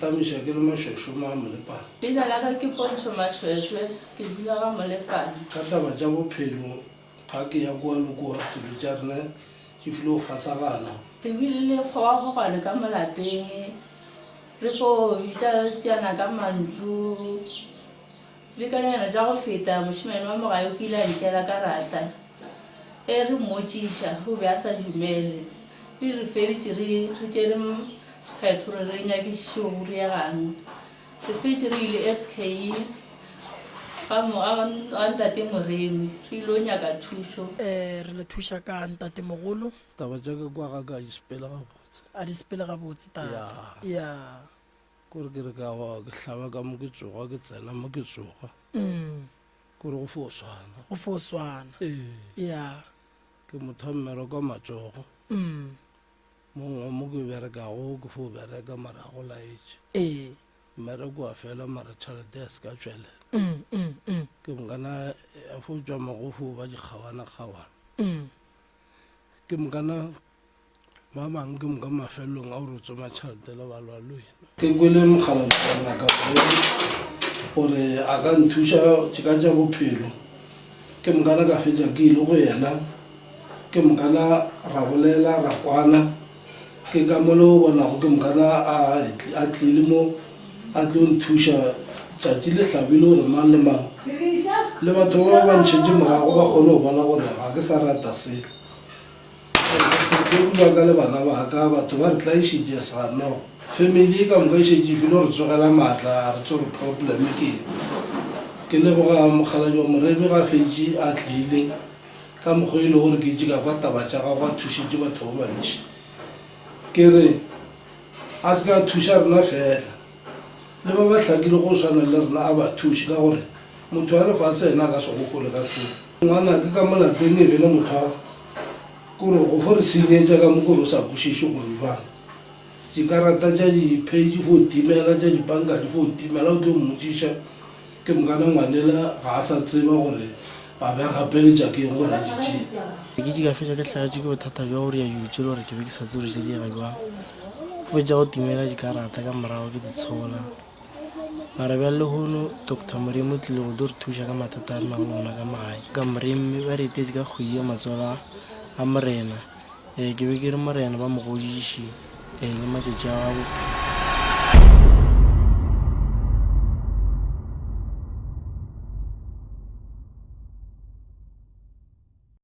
Tamiša ke le Mašwešwe mo ga Molepane. Leina la ka ke Pontsho Mašwešwe, ke dula ga Molepane. Ka taba tša bophelo ga ke ya kua le kua, dilo tša rena di file go fasagana. Re bile le kgogakgogano ka mo lapeng, re fo bitšatšana ka mantšu. Bekanyana tša go feta, mošemane wa mo gae o kile a ntšeela karata. Ge re mmotšiša, o be a sa dumele. Re re feditše re re tšere sephetho gore re nyakišiše gore go diregang. Re fetše re ile SK ga ga ntate Moremi re ile go nyaka thušo. Re le thuša ka ntatemogolo. Taba tša ka kwa ga ka di sepele gabotse. A di sepele gabotse tata. Ya. Ya. Kore ke re ka wa ke hlaba ka mo ke tsoga ke tsena mo ke tsoga. Kore go fo swana. Go fo swana. Ee. Ya. Ke motho wa mmereko wa matsogo. Mongwe mo ke berekago ke fo bereka mara go laetše. Ee. Mmereko wa fela mara tšhelete ya se ka tšwelela. Ke mokana ya fo tšwa mo go fo ba dikgawana kgawana. Ke mokana Ba bangwe ke moka mafelelong a gore o tsoma tšhelete le ba lwa le wena. Ke kwele mokgalabje wa ngaka Moremi gore a ka nthuša ka tša bophelo, ke mokana ka fetša ke ile go yena, ke mokana ra bolela ra kwana, ke ka mo le o bonago ke mokana a tlile mo a tlo nthuša tšatši le hlabile gore mang le mang le batho ba ba ntšhetše morago ba kgone go bona gore ga ke sa rata selo. Bohloko bja ka le bana ba ka, batho ba re tlaišitše sa no. Family e ka moka e šetše e file re tsogela maatla, a re tsebe gore problem ke eng. Ke leboga mokgalabje wa Moremi ga fetše a tlile ka mokgwa e le gore ke itše ka kwa taba tša gagwe a thušitše batho ba bantši. Ke re a se ka thuša rena fela, le ba ba hlakile go swana le rena a ba thuše ka gore motho wa lefase yena a ka se gopole ka selo. Ngwanake ka mo lapeng e be le motho wa kore go fo re senyetša ka mo kore o sa kwešiše gore bjang. Dikarata tša di-pay di fo timela, tša dipanka di fo timela, o tlo mmotšiša ke mokana ngwanela ga a sa tseba gore a be a gapeletša ke eng gore a di tšee. Ke ke ka fetša ke hlagetšwe ke bothata bja gore ya dilo tše le gore ke be ke sa tsebe gore di diega bjang. Go fetša go timela dikarata ka morago ke di tshola. Mara bjale lehono Doctor Moremi o tlile go tlo re thuša ka mathata a re nago le ona ka mo gae. Ka Moremi ba re etetše ka kgwedi ya matswalo a Morena. Ke be ke re Morena ba mo godiše le matšatši a gagwe a bophelo.